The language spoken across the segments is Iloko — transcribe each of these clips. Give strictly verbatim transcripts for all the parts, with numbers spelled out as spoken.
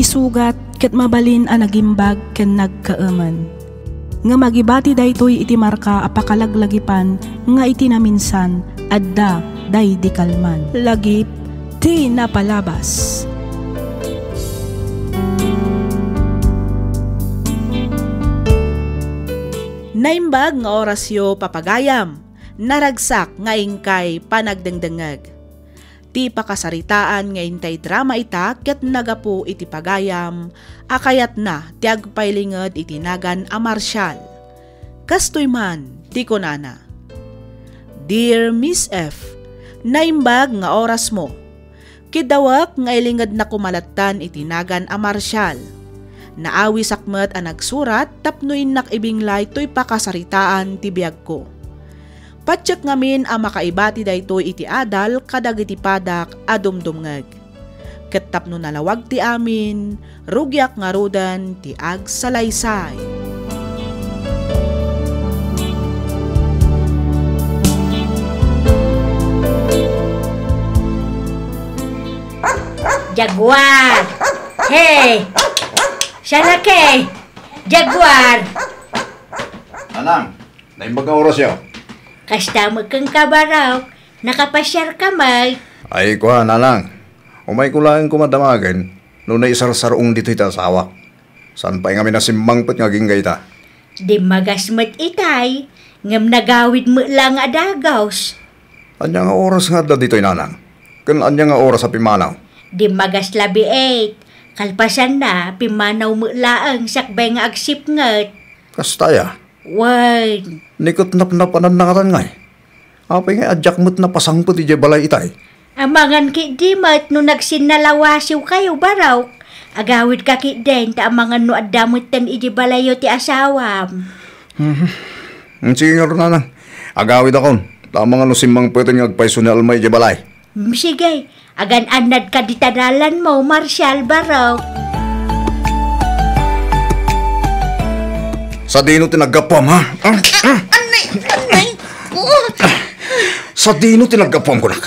sugat ket mabalin a nagimbag ken nagkaemen. Ngem agibati daytoy iti marka a pakalaglagipan nga iti naminsan, adda daydi kalman. Lagip ti napalabas. Naimbag nga orasyo, papagayam. Naragsak nga inkay panagdengdengngeg. Ti pakasaritaan nga intay drama ita ket nagapu iti pagayam a kayatna ti agpailinged iti nagan a Marshall. Kastoy man ti kunana, "Dear Miss F, naimbag nga orasmo. Kiddawek nga ilingednak koma lattan iti nagan a Marshall. Naawisak met a nagsurat tapno innak ibinglay toy pakasaritaan ti biagko. Patiek ngamin a makaibati daytoy iti adal kadagiti padak a dumdumngeg. Ket tapno nalawag ti amin, rugiak ngaruden ti agsalaysay." Jaguar! Hey! Siya na, Kay! Jaguar! Nanang, naimbag nga orasyo. Kasta met kenka, Barok. Nakapasiarka met. Ay, kua, Nanang. Umayko laeng koma damagen no naisarsar-ong ditoy ti asawak. Saan pay ngamin a simmangpet nga agingga ita? Dimmagas met itay, ngem nagawid met la nga adagos. Ania nga oras nga adda ditoy, Nanang? Ken ania nga oras a pimmanaw? Dimmagas labiit. Kalpasanna, pimmanaw met laeng sakbay nga agsipnget. Kasta aya? Wen. Ni ket napnapananna ngatan ngay? Apay nga diak met napasangpet idiay balay itay? Amangan ketdi met no nagsinnalawasiwkayo, Barok. Agawidka ketdin ta amangan no adda metten idiay balayyo ti asawam. Mhm. Sige ngarud, Nanang. Agawidakon. Ta amangan no simmangpeten nga agpayso ni Alma idiay balay. Mm, sige. Agan-annadka dita dalanmo, Marshall, Barok. Sadino ti naggapuam, ha? Ah, ah, anay, anay. Oh. Sadino ti naggapuam, kunak?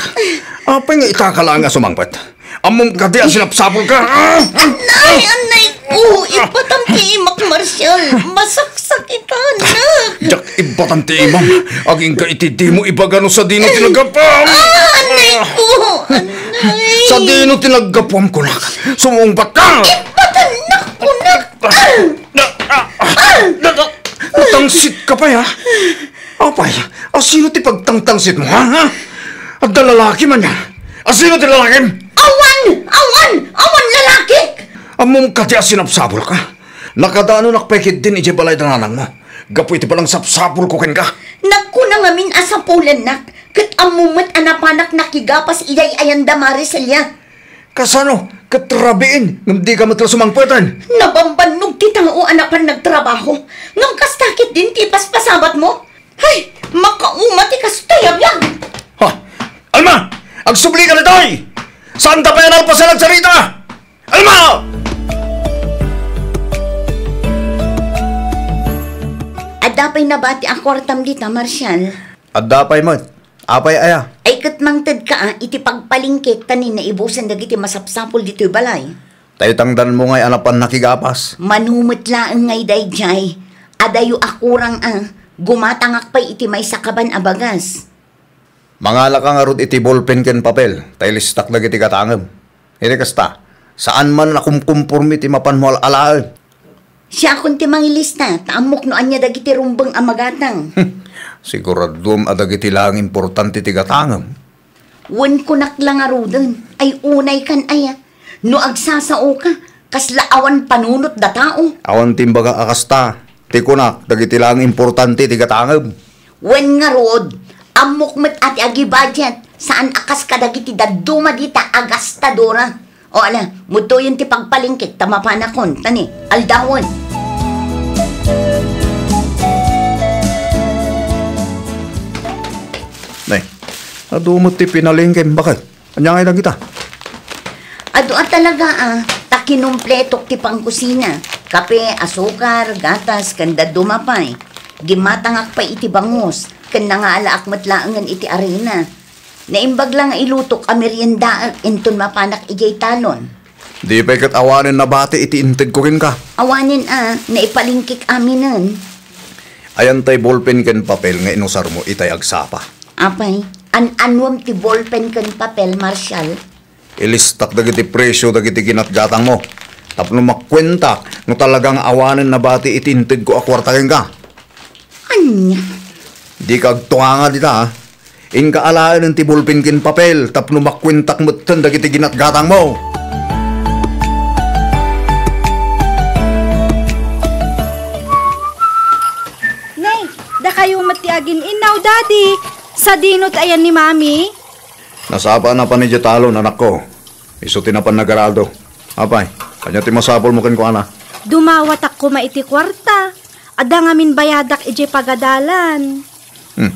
Apay nga itaka laeng a sumangpet? Ammom kadi a sinapsapulka? Ah, ah. Anay, anay. Oh, ibatam ti imak, Marshall. Masaksakitan. Diak ibatam ti imam. Agingga iti dimo ibaga no sadino ti naggapuam. Ah, anay ko. Anay. Sadino ti naggapuam, kunak? Sumungbat ka. Ibatan na, kunak. Ah, ah, ah, ah. Natangsit ka pay, ha? Apay, asino ti pagtangtangsit mo, ha? Ha? Adda lalaki man ya. Asino ti lalakim? Awan! Awan! Awan lalaki! Ammom kadi a sinapsapulka? Nakadanonak pay ketdin idiay balay da nanangmo gapu iti panangsapsapulko kenka. Nagkuna ngamin a sapulennak, ket ammo met a napanak nakigapas idiay ayan da Maricelia. Kasano? Ket rabiin, ngem dika met la sumangpeten. Nabambannog ti tao a napan nagtrabaho, ngem kasta ketdin ti ipaspasabatmo? Hay, makauma ti kastoy a biag! Ha? Alma! Agsubli ka ditoy! Saanta pay a nalpasan agsarita? Alma! Adda pay nabati a kuartam dita, Marshall? Adda pay met. Apay aya? Ay, ket mangtedka a iti pagpalingkek ta ni naibusen dagiti masapsapul ditoy balay. Tay tangdanmo ngay a napan nakigapas. Mano met laeng ngay daydiay. Adayo a kurang a, gumatangak pay iti maysa kaban a bagas. Mangalaka ngarud iti bolpen ken papel, ta ilistak dagiti gatangem. Iti kasta, saan man a kumkumporme ti mapanmo al-alaen. Siakon ti mangilista, ta ammok no ania dagiti rumbeng a magatang. Siguraduem a dagiti laeng importante ti gatangem. Wen, kunak la ngaruden, ay unay kan aya. No agsasaoka, kasla awan panunot da tao. Awan ti imbagak a kasta. Ti kunak, dagiti laeng importante ti gatangem. Wen ngarud, ammok met a ti agi-budget, saan a kas kadagiti dadduma dita a gastadora. O ala, mudtoyen ti pagpalingkek ta mapanakon, ta ni, aldawen. Nay, adu met ti pinalingkem, baket. Ania ngay dagita? Adu a talaga a, ta kinumpletok ti pangkusina. Kape, asukar, gatas, ken dadduma pay. Gimmatangak pay iti bangus, ken nangaalaak met laengen iti arina. Naimbag la nga ilutok a meriendaek inton mapanak idiay talon. Di pay ket awanen nabati iti integko kenka. Awanen a, naipalingkik aminen. Ayan tay bolpen ken papel nga inusarmo itay agsapa. Apay, an-anuem ti bolpen ken papel, Marshal? Ilistak dagiti presio dagiti ginatgatangmo tapno makuentak no talaga nga awanen nabati iti integko a kuarta kenka. Ania? Dika agtunganga dita, a. Inka alaen ti bolpen ken papel tapno makuentak metten dagiti ginatgatangmo. Nay, dakayo met ti agin-innaw, Daddy. Sadino ti ayan ni Mami? Nasapa na pan idiay talon, anakko. Isu ti napan nagarado. Apay, ania ti masapulmo kenkuana? Dumawatak koma iti kuarta. Adda ngamin bayadak idiay pagadalan. Hmm.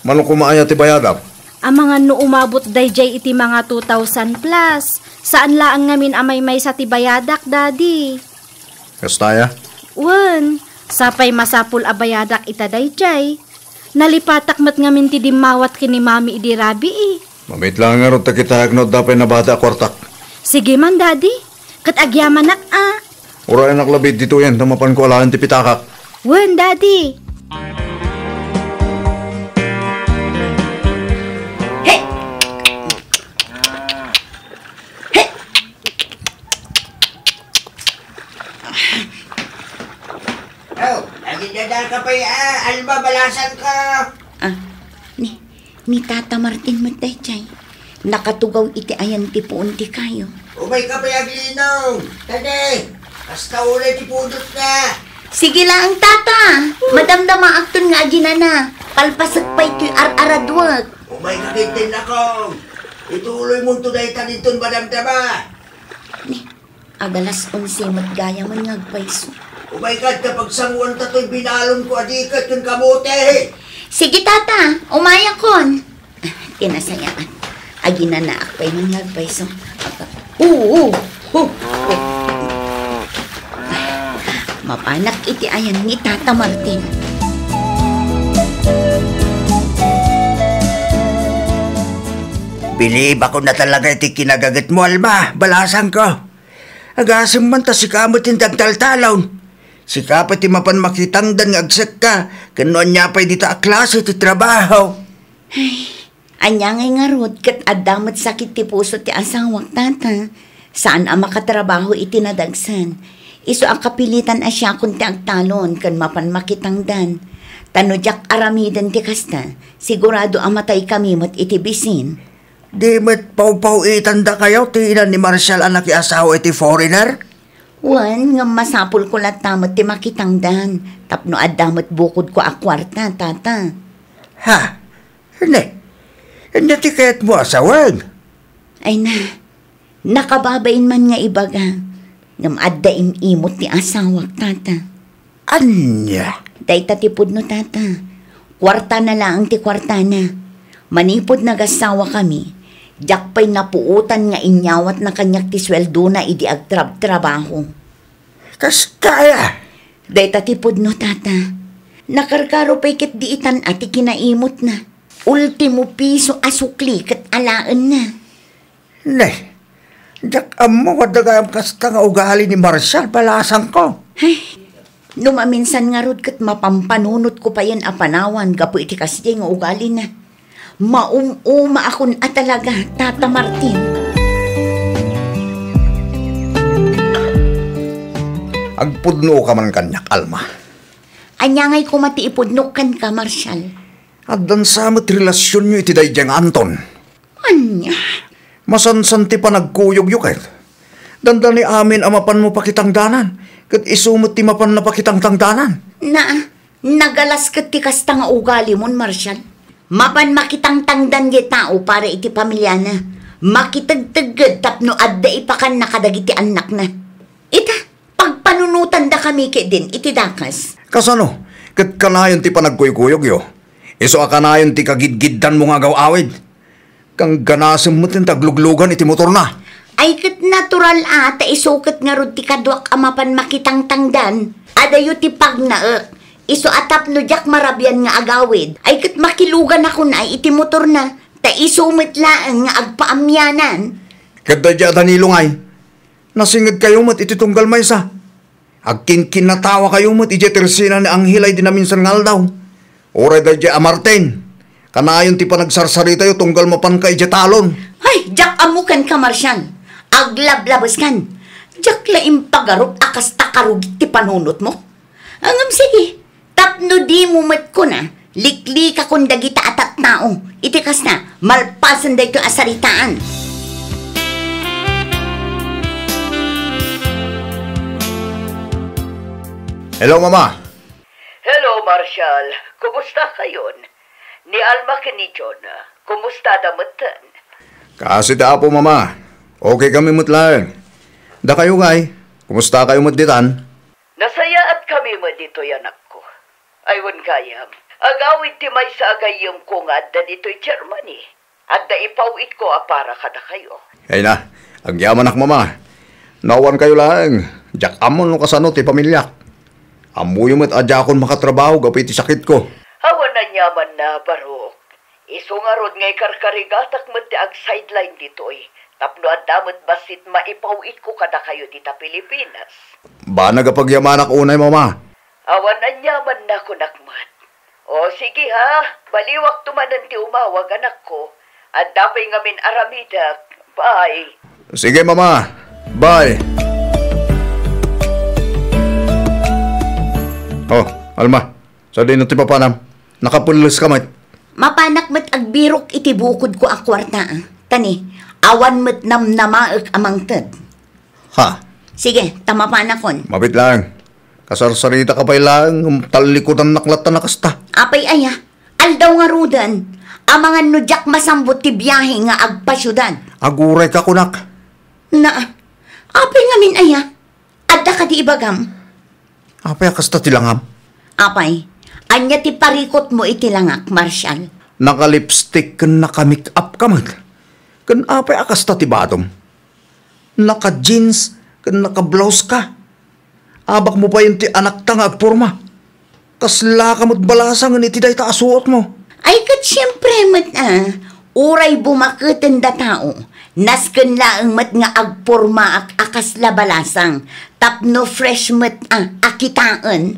Mano koma aya ti bayadak? Amangan no umabot daydiay iti mga two thousand plus. Saan laeng ngamin a maymaysa ti bayadak, Daddy. Kasta aya? Wen, sapay masapul a bayadak ita daydiay. Nalipatak met ngamin ti dimmawat ken ni Mami idi rabii. Mamit laeng ngarud ta kitaek no adda pay nabati a kuartak. Sige man, Daddy. Ket agyamanak a. Urayanak labi ditoyen ta mapanko alaen ti pitakak. Wen, Daddy. Hey! Hey! Oh, agindadal ka pay, a, Alma, balasangko. Ah, ni, ni Tata Martin met daydiay. Nakatugaw iti ayan ti puon ti kayo. Umayka pay aglinong. Tadi, kasta unay ti pudotna. Sige laeng, Tata. Madamdamaakton nga aginana. Palpasek pay toy ar-araduek. Umayka ketdin, anakko. Ituloymonto dayta dinton madamdama. Ni, agalas onse met gayamen nga agpayso. Umayka ta pagsanguanta toy binalonko a diket ken kamote. Sige, Tata, umayakon. Ti nasayaat, aginanaak pay man nga agpayso. Aga, oo, oo, oo. Mapanak iti ayan ni Tata Martin. Bilibakon a talaga iti kinagagetmo, Alma, balasangko. Agasem man ta sika met ti agtaltalon. Sika pay ti mapan makitangdan nga agsekka, ken no ania pay dita a klase ti trabaho. Ay, ania ngay ngarud ket adda met sakit ti puso ti asawak, Tata. Saan a makatrabaho iti nadagsen. Isu a kapilitan a siakon ti agtalon ken mapan makitangdan. Ta no diak aramiden ti kasta, sigurado a mataykami met iti bisin. Di met pawpaw-itandakayo ti ina ni Marshall a nakiasawa iti foreigner? Wen, ngem masapulko latta met ti makitangdan, tapno adda met bukodko a kuarta, Tata. Ha? Ne? Ania ti kayatmo a sawen? Ay na, nakababain man nga ibaga, ngem adda im-imot ti asawak, Tata. Ania? Dayta ti pudno, Tata. Kuartana laeng ti kuartana. Manipud nagassawakami, diak pay napuotan nga inyawatna kaniak ti sueldona idi agtrabtrabaho. Kasta aya? Dayta ti pudno, Tata. Nakarkaro pay ket di itan a ti kinaimotna. Ultimo piso a sukli ket alaenna. Ne, diak ammo adda gayam kasta nga ugali ni Marshall, balasangko. Ay, no maminsan ngarud ket mapampanunotko payen a panawan gapu iti kasdiay nga ugalina. Maum-umaakon a talaga, Tata Martin. Agpudnoka man kaniak, Alma. Ania ngay koma ti ipudnok kenka, Marshall? Addan sa met relasionyo iti daydiay nga Anton. Ania? Masansan ti panagkuyogyo ket dandani amin a mapanmo pakitangdanan, ket isu met ti mapanna pakitangtangdanan. Na, nagalas ket ti kasta nga ugalimon, Marshall. Mapan makitangtangdan diay tao para iti pamiliana. Makitegtegged tapno adda ipakanna kadagiti annakna. Ita, pagpanunotandakami ketdin iti dakes. Kasano? Ket kanayon ti panagkuykuyogyo? Isu a kanayon ti kagidgiddanmo nga agaw-awid? Kangganasem met ti agluglugan iti motorna. Ay ket natural a, ta isu ket ngarud ti kaduak a mapan makitangtangdan. Adayo ti pagnaek. Isu a tapno diak marabian nga agawid. Ay ket makiluganakon ay iti motorna. Ta isu met laeng nga agpaamianan. Ket daydiay a Danilo ngay? Nasingedkayo met iti tunggal maysa. Agkinkinnatawakayo met idiay tersina ni Angela idi naminsan nga aldaw. Uray daydiay a Martin, kanayon ti panagsarsaritayo tunggal mapanka idiay talon. Ay, diak ammo kenka, Marshal. Aglablabeskan. Diak la impagarup a kasta karugit ti panunotmo. Ngem sige, tapno dimo met kuna, liklikakon dagita a tattao. Iti kasta, malpasen daytoy a saritaan. Hello, Mama. Hello, Marshal. Kumusta kayon? Ni Alma ken ni John, kumusta da metten? Kaasi ti Apo, Mama. Okay kami met laeng. Dakayo, Guy, kumusta kayo met ditan? Nasayaat kami met ditoy, anakko. Ay, wen gayam, agawid ti maysa a gayyemko nga adda ditoy Germany. Adda ipaw-itko a para kadakayo. Ay na, agyamanak, Mama. No awan kayo laeng, diak ammo no kasano ti pamiliak. Ammoyo met a diakon makatrabaho gapu iti sakitko. Awan aniamanna, Barok. Isu ngarud nga ikarkarigatak met ti ag-sideline ditoy, tapno adda met bassit maipaw-itko kadakayo dita Pilipinas. Banag a pagyamanak unay, Mama. Awan aniamanna, kunak met. O, sige ha, baliwakto manen ti umawag, anakko. Adda pay ngamin aramidek. Bye. Sige, Mama. Bye. Oh, Alma, sadino ti papanam? Nakapelles ka met. Mapanak met agbirok iti bukodko a kuarta, a. Tani, awan met namnamaek a mangted. Ha? Sige, ta mapanakon. Mabit lang. Kasarsarita ka pay lang, tallikudannak latta na kasta. Apay aya, aldaw ngaruden, amangan no diak masambut ti biahe nga agpasiudad. Aguray ka, kunak. Na, apay ngamin aya? Adda kadi ibagam? Apay a kasta ti langam? Apay, ania ti parikutmo iti langak, Marshal? Nakalipstick ken nakamake-up ka met. Ken apay a kasta ti badom? Naka-jeans ken naka-blouse ka. Abakmo payen ti anakta nga agporma. Kasla ka met balasangen iti dayta a suotmo. Ay, ket siempre met, a, uray bumaketen da tao, nasken laeng met nga agpormaak a kasla balasang tapno fresh met, a, a kitaen.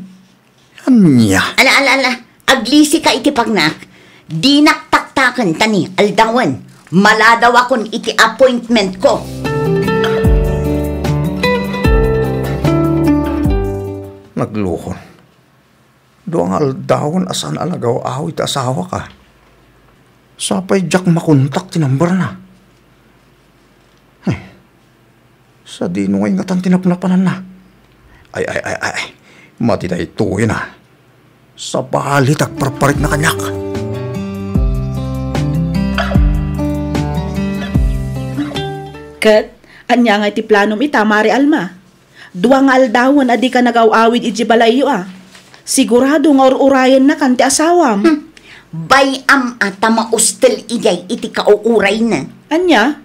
Ania? Ala, ala, ala. Aglisika iti pagnak. Dinak taktaken ta ni aldawen, maladawakon iti appointmentko. Nagluhon. Dua nga aldawen a saan a nagaw-awid ti asawak, a. Sapay diak makontak ti numberna. Ay, sadino ngay ngatan ti napnapananna? Ay, ay, ay, ay, ay. Mati daytoyen, a. Sabali ti agparparikna kaniak. Ket, ania ngay ti planom ita, Mare Alma? Dua nga aldawen a dika nagaw-awid idiay balayyo, a. Sigurado nga ur-urayennakan ti asawam. Hmm. Bay-am a ta maustel idiay iti kauurayna. Ania?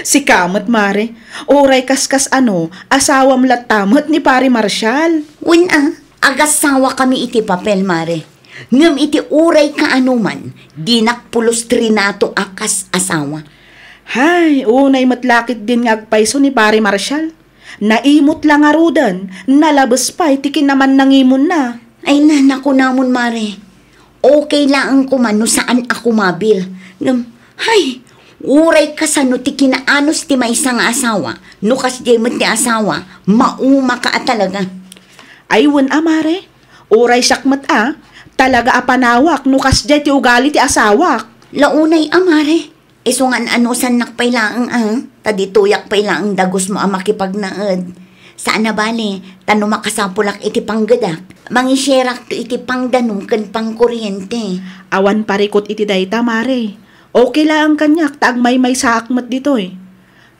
Sika met, Mare. Uray kaskas-ano, asawam latta met ni Pare Marshal. Wen a, agasawakami iti papel, Mare. Ngem iti uray kaanoman, dinak pulos trinato a kas asawa. Hay, unay met la ketdin nga agpayso ni Pare Marshal. Naimut la ngaruden, nalabes pay ti kinamannangimonna. Ay na, nakunamon, Mare. Okay laeng koma no saan a kumabil. Ngem, hay, uray kasano ti kinaanus ti maysa nga asawa, no kasdiay met ti asawa, maumaka a talaga. Ay, wen a, Mare. Uray siak met a, talaga a panawak no kasdiay ti ugali ti asawak. Launay a, Mare. Isu nga an-anusannak pay laeng a, ta ditoyak pay laeng dagusmo a makipagnaed. Saan a bale, ta no makasapulak iti panggedak, mangisherakto iti pangdanum ken pangkuriente. Awan parikut iti dayta, Mare. Okay laeng kaniak ta agmaymaysaak met ditoy.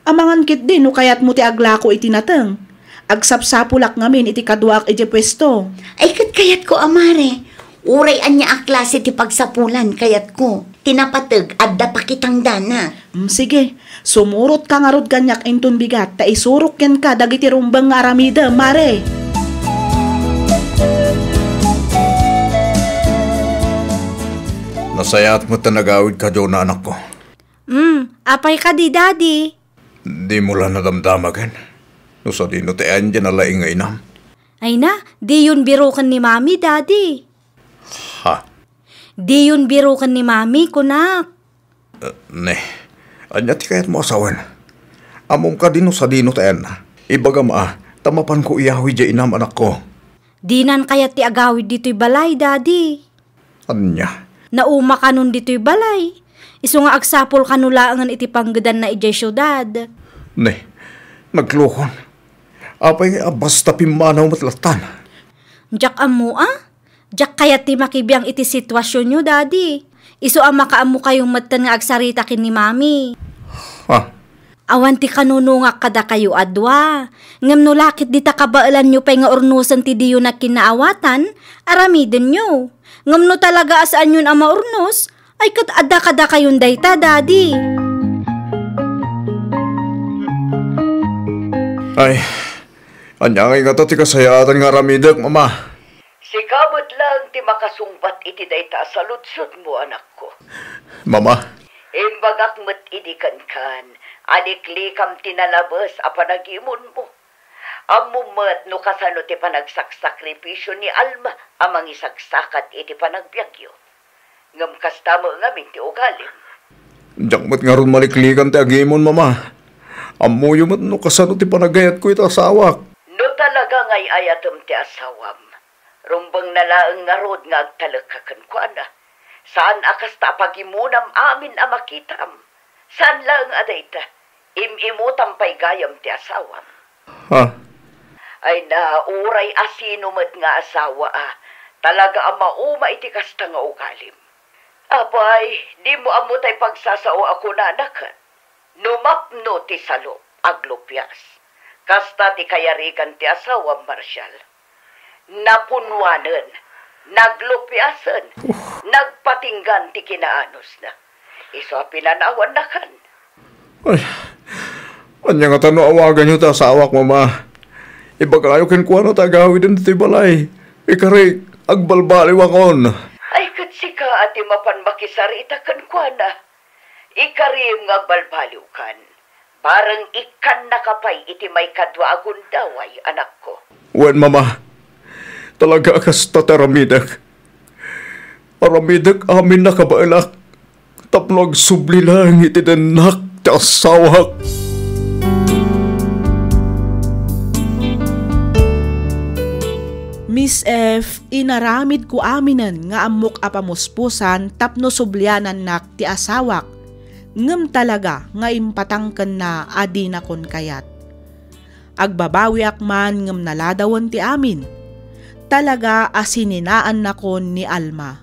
Amangan ketdi no kayatmo ti aglako iti nateng. Agsapsapulak ngamin iti kaduaak idiay puesto. Ay, ket kayatko a, Mare. Uray ania a klase ti pagsapulan, kayatko. Ti napateg, adda pakitangdana. Mm, sige. Sumurotka ngarud kaniak inton bigat ta isurok kenka dagiti rumbeng nga aramidem, Mare. Nasayaat met ta nagawidka, Jonah, anakko. Mm, apay kadi, Daddy? Dimo la nadamdamagen no sadino ti ayan diay nalaing nga inam? Ay na, diyon biroken ni Mami, Daddy. Ha? Diyon biroken ni Mami, kunak. Eh, ne, ania ti kayatmo a sawen? Ammom kadi no sadino ti ayanna? Ibagam a, ta mapanko iyawid diay inam, anakko. Dinan kayat ti agawid ditoy balay, Daddy. Ania? Nauma kanon ditoy balay. Isu nga agsapul kano laengen iti panggedanna idiay siudad. Ne, naglukon. Apay nga basta pimmanaw met lattan? Diak ammo a. Diak kayat ti makibiang iti situasionyo, Daddy. Isu a makaammokayo metten nga agsarita ken ni Mami. Ha? Awan ti kanunungak kadakayo a dua. Ngem no la ket dita kabaelanyo pay nga urnosen ti diyo nagkinnaawatan, aramidenyo. Ngem no talaga a saanyon a maurnos, ay ket adda kadakayon dayta, Daddy. Ay, ania ngay ngata ti kasayaatan nga aramidek, Mama? Sika met laeng ti makasungbat iti dayta a saludsodmo, anakko. Mama. Imbagak met idi kenkan a liklikam ti nalabes a panagimonmo. Ammom met no kasano ti panagsaksakripisio ni Alma a mangisagsakat iti panagbiagyo. Ngem kasta met ngamin ti ugalim. Diak met ngarud maliklikan ti agimon, Mama. Ammoyo met no kasano ti panagayatko iti asawak. No talaga nga ay-ayatem ti asawam, rumbengna laeng ngarud nga agtalekka kenkuana. Saan a kasta a pagimonam amin a makitam. Saan laeng a dayta, im-imutam pay gayam ti asawam. Ha? Ay na, uray asino met nga asawa a talaga a mauma iti kasta nga ugalim. Apay, dimo ammo tay pagsasao a kunana ket, no mapno ti salop, aglupias. Kasta ti kayarigan ti asawam, Marshal. Napunwanen, naglupiasen, nagpatinggan ti kinaanusna. Isu a pinanawannakan. Ay, ania ngata no awaganyo ti asawak, Mama? Ibagayo kenkuana ta agawiden ditoy balay. Ikarik, agbalbaliwakon. Ay, ket sika a ti mapan makisarita kenkuana. Ikarim nga agbalbaliwkan. Bareng ikkannaka pay iti maikadua a gundaway, anakko. Wen, Mama, talaga a kasta ti aramidek. Aramidek amin a kabaelak tapno agsubli laeng iti dennak ti asawak. Miss F, inaramidko aminen nga ammok a pamuspusan tapno sublianannak ti asawak. Ngem talaga nga impatangkenna a dinakon kayat. Agbabawiak man ngem naladawen ti amin. Talaga a sininaannakon ni Alma.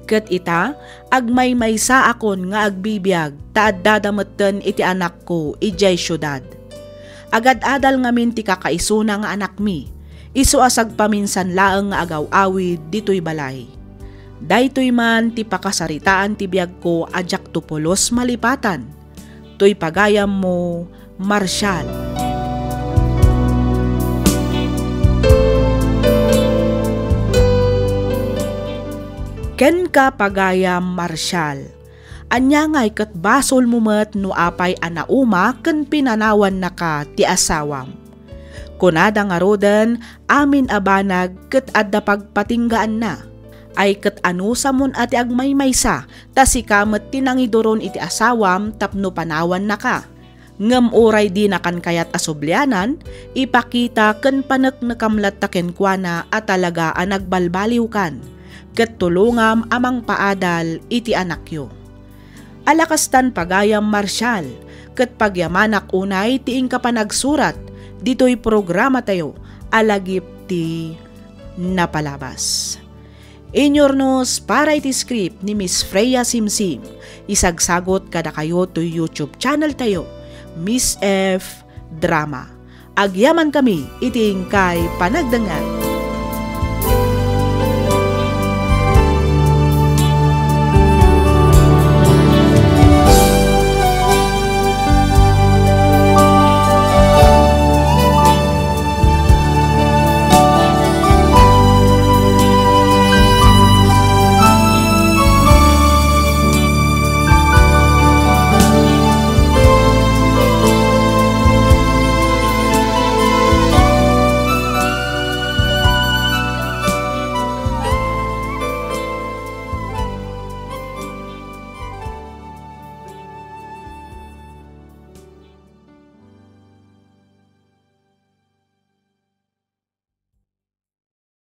Ket ita, agmaymaysaakon nga agbibiag ta addada metten iti anakko idiay siudad. Agad-adal ngamin ti kakaisuna nga anakmi, isu a sagpaminsan laeng nga agaw-awid ditoy balay. Daytoy man ti pakasaritaan ti biagko a diakto pulos malipatan. Toy pagayammo, Marshal. Kenka, pagayam Marshal, ania ngay ket basolmo met no apay a nauma ken pinanawannaka ti asawam? Kunada ngaruden, amin a banag ket adda pagpatinggaanna. Ay ket anusamon a ti agmaymaysa, ta sika met ti nangiduron iti asawam tapno panawannaka. Ngem uray dinakan kayat a sublianan, ipakita ken paneknekam latta kenkuana a talaga a nagbalbaliwkan, ket tulongam a mangpaadal iti anakyo. Ala kastan pagayam Marshal, ket pagyamanak unay ti inka panagsurat ditoy programatayo a Lagip ti Napalabas. Inyurnos para iti script ni Miss Freya Simsim, isagsagot kadakayo toy YouTube channel tayo, Miss F Drama. Agyamankami iti inkay panagdengngeg.